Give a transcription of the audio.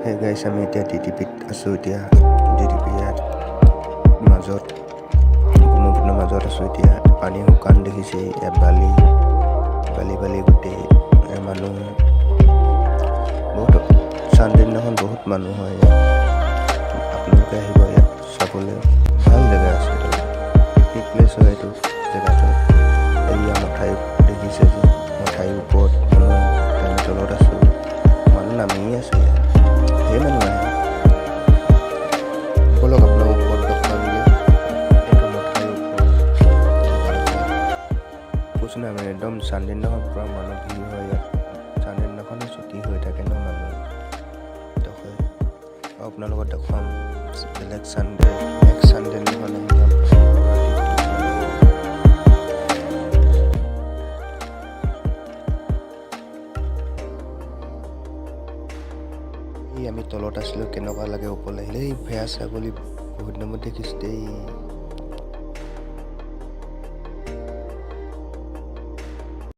হে গাইছ, আমি এতিয়া ডিটিপিত আছোঁ। এতিয়া ডিটিপি ইয়াত মাজত, ব্ৰহ্মপুত্ৰৰ মাজত আছোঁ। এতিয়া পানী শুকান দেখিছে। ইয়াত বালি বালি বালি গোটেই। ইয়াত মানুহ বহুত। চানডে দিনাখন বহুত মানুহ হয় ইয়াত। আপোনালোকে আহিব ইয়াত চাবলৈ, ভাল জেগা আছে। এইটো পিকনিক প্লেচ হয় এইটো জেগাটো। এয়া মথাউৰি দেখিছে যে, মথাউৰিৰ ওপৰত মানুহ, আমি তলত আছোঁ। মানুহ নামিয়ে আছে ইয়াত, ধেৰ মানুহ আহে। ব'লক, আপোনাক ওপৰত দেখুৱামগৈ। এইটো মথাউৰিৰ ওপৰত জেগাডোখৰ। কৈছোঁ নাই, মানে একদম চানডে দিনাখন পূৰা মানুহ ভিৰ হয় ইয়াত। চানডে দিনাখনে ছুটি হৈ থাকে ন মানুহ ডোখৰ। আৰু আপোনালোকক দেখুৱাম বেলেগ চানডে, নেক্সট চানডে দিনাখন আহিম পুৰা DTP। এই আমি তলত আছিলোঁ, কেনেকুৱা লাগে ওপৰলৈ আহিলে। এই ভেড়া ছাগলী বহুত দিনৰ মূৰত দেখিছোঁ দেই।